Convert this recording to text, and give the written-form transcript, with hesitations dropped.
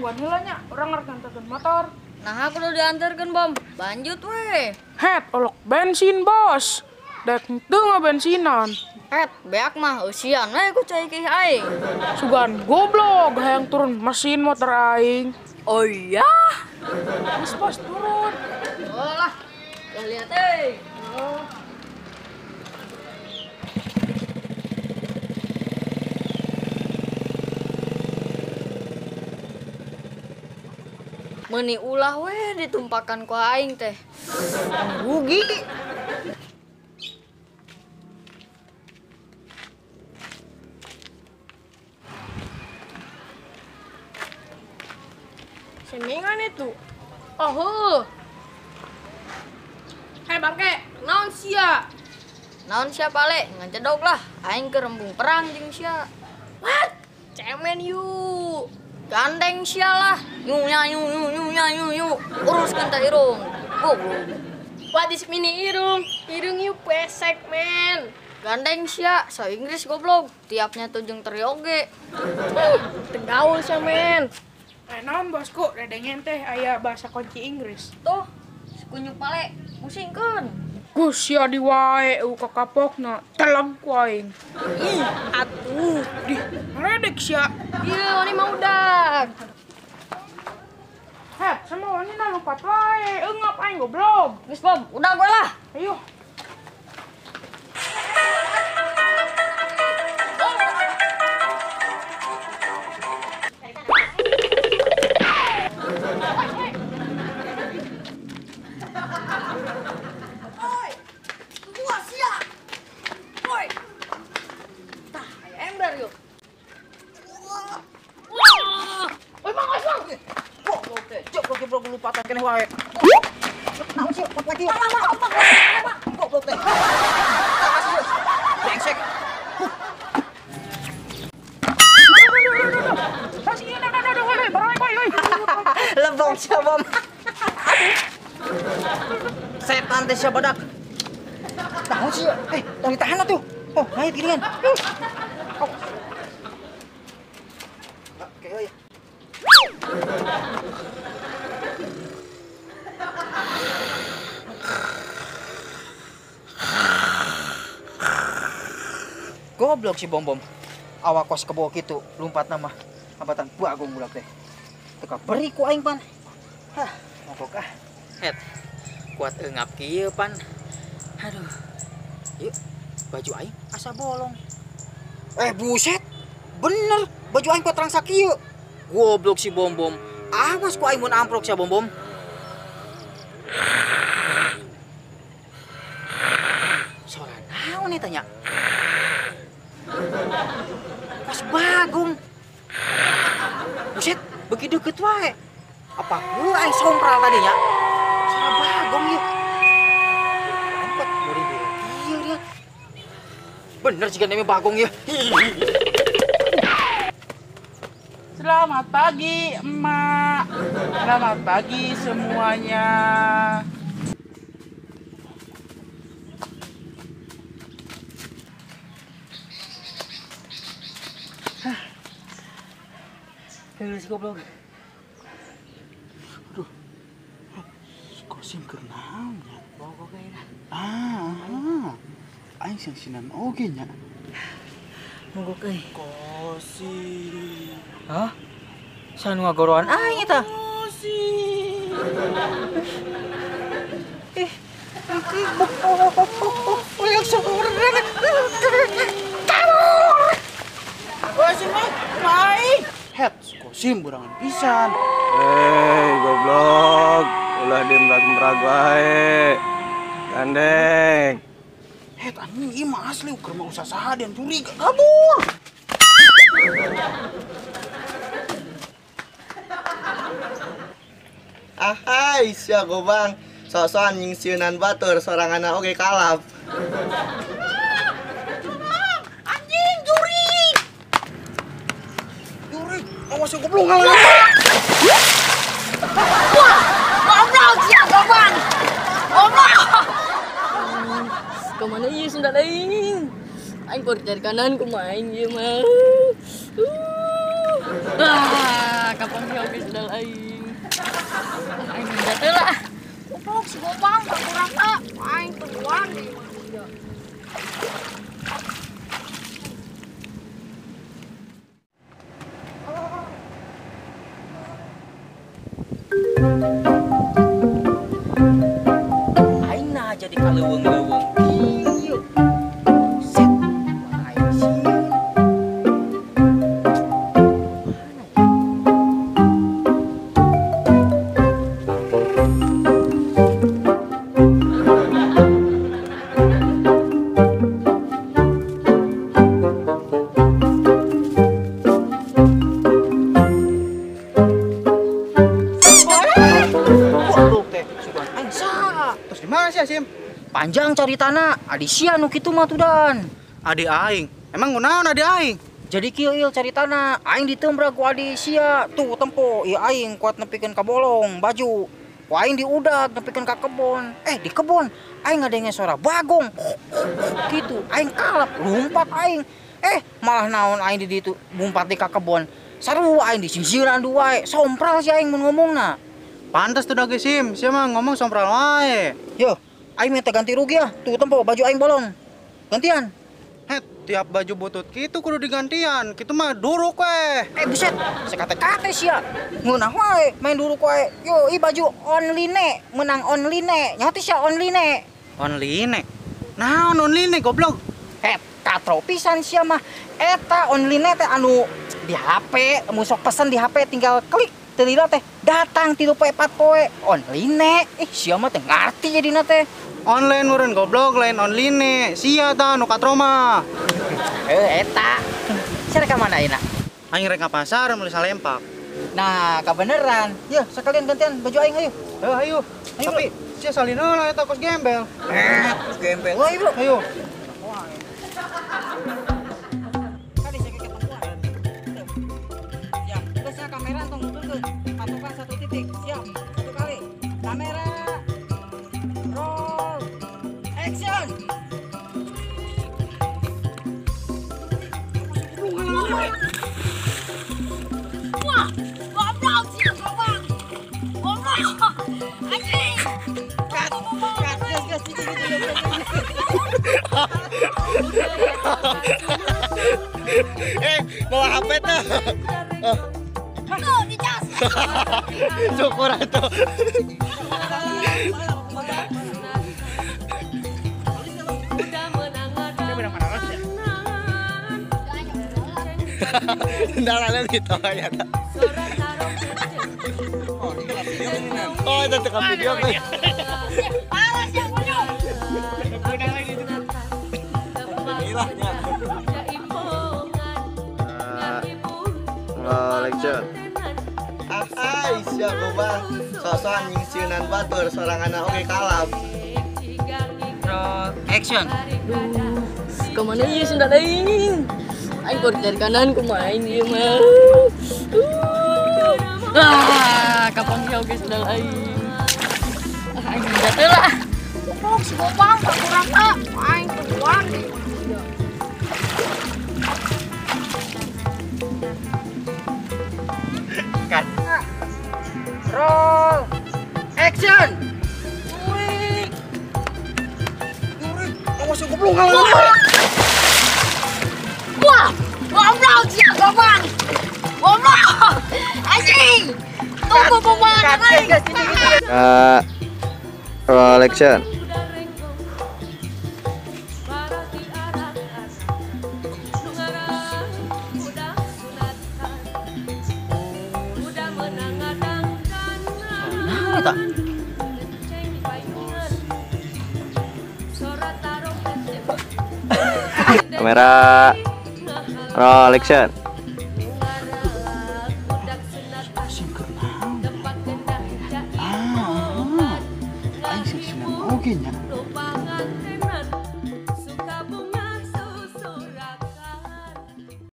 Tungguan heula nya, urang rek nganterkeun motor. Nah, aku udah diantarkeun, Bom. Lanjut we. Het, olok bensin, Bos. Dek henteu ngabensinan. Het, beak mah eusian we ku cai kih aing. Sugan goblok hayang turun mesin motor aing. Oh iya. Geus, Bos, turun. Oh lah. Ya lihat euy. Oh. Meuni ulah we ditumpakan ku aing teh. Rugi. Semingan itu. Oh, heuh. Hei bangke, naon sia? Naon sia pale, ngajedog lah. Aing keur rembung perang jeung sia. What? Cemen yuk. Gandeng sia lah. Nyu nya nyu nyu nyu nya nyu nyu. Uruskeun teh irung. Goblok. What is mini irung? Irung you pesek, men. Gandeng sia, so Inggris goblok. Tiapnya tuh jeung teri oge. Tegaul sia, men. Naon bosku, redengen teh aya bahasa kunci Inggris. Tuh, sekunyuk pale, pusingkeun. Gus sia di wae kakapokna, teleg ku aing. Ih, atuh. Dih, ngaredek sia. Iya, wani mah udah. Het, sama wani na lupat wae, eungap aing goblok. Geus, Bom, udah gue lah. Ayo. Lupatan keneh wae. Naon sih pot lagi? Goblok teh. Brengsek. Lebong sia bom. Setan teh sia badak. Naon sih? Tong ditahan atuh. Oh, ayo gini kan. Oke, ya. Goblok si Bom Bom. Awak kos kebo kitu lumpat nama hambatan bagong budak teh. Teu beri ku aing pan. Hah, mogok ah. Het. Kuat eungap kieu pan. Aduh. Yuk, baju aing asa bolong. Buset. Bener, baju aing kuat rangsa kieu. Goblok si Bom Bom. Awas ku aing mun amprok sia Bom Bom. Sora naon eta nya? Pas bagong. Buset, beuki deukeut wae. Apa heuh aing sompral tadinya? Sora bagong ieu. Aing kuat buri-buri kieu dia. Bener jiga neme bagong ieu. Selamat pagi, emak. Selamat pagi semuanya. Heuh si goblok. Aduh. Kosim keur naon nya? Bogok ge lah. Ah. Aing sangsinan oge nya. Mogok euy. Kosim. Hah? Saha nu ngagoroan aing eta? Kosim. Kosim mah aing. Het, Kosim burangan pisan. Hei, goblok. Ulah dimrag-mrag wae. Gandeng. Het, anjing ieu mah asli ukur mah usah saha dan curiga kabur. Ahai, sia gobang. Sok-sokan nyingsieunan batur soranganna oge kalap. Anjing jurig. Jurig, awas ya goblok ngalah. Wah, goblok sia gobang. Goblok. Kemana ieu sundal aing? Aing kudu cari kanan kumaha aing ieu mah. Ah, Kapan sih oge sendal aing. Aing jatuh lah. Goblok si Gobang kurang aing tungguan di imah. Aing nah jadi kaleuweung-leuweung kieu. Set, aing sieun. Panjang cari tanah, adi sia nu kitu mah tudan. Adi aing, emang kunaon adi aing? Jadi kieu ieu cari tanah, aing ditembrak ku adi sia, tuh tempo, ieu aing kuat nepikeun ka bolong baju. Ku aing diudag nepikeun ka kebon. Di kebon aing ngadenge suara bagong. Kitu, aing kalap, lumpat aing. Malah naon aing di ditu lumpat di ka kebon. Sarua aing disingsiran wae, sompral si aing mun ngomongna. Pantes tuh dage sim, sia mah ngomong sompral wae. Yo, aing minta ganti rugi ya, tuh tempo baju aing bolong. Gantian. Het, tiap baju butut kitu kudu digantian, kitu mah duruk we. Buset, sekate-kate sia. Ngeunah wae main duruk wae. Yo, i baju online, menang online. Nyaho teh sia online. Online? Naon online goblok? Het, katro pisan sia mah. Eta online teh anu di HP, mun sok pesen di HP tinggal klik. Teu lila teh datang 3 poe 4 poe online. Sia mah teh ngarti jadina teh. Online meureun goblok lain online. Sia tah nu katro mah. Eta. Sia rek ka mana ayeuna? Aing rek ka pasar meuli salempak. Nah, kabeneran. Yeuh, sekalian gantian baju aing ayo. Heuh, ayo. Tapi sia salin heula eta kos gembel. Kos gembel. Wah, bro. Ayo. Kamera tong nuturkeun. Patokan satu titik. Siap. Satu kali. Kamera. Roll. Action. Wah, goblok sih Gobang. Goblok. Anjing. Cut. Cut. Gas, gas. Bawa HP tuh. Tuh, dicas. Syukur atuh. Kendalanya gitu ya. Oh, itu tukang video kan. Parah sih bodoh. Inilah. Roll action. Aisyah gobang, sok-sokan nyingsieunan batur sorangan oge kalap. Roll action. Duh, kemana ieu sendal aing? Aing kudu dari kanan kumaha aing ieu mah. Kapan sih oge sendal aing? Aing jatuh lah. Goblok si Gobang kurang aing tungguan di imah. Cut. Roll action. Jurik. Jurik, awas goblok ngalah. Wah, goblok sia Gobang. Goblok. Anjing. Tunggu pembangan aing. Roll action. Kamera. Roll action. Aing sih senang oge nya.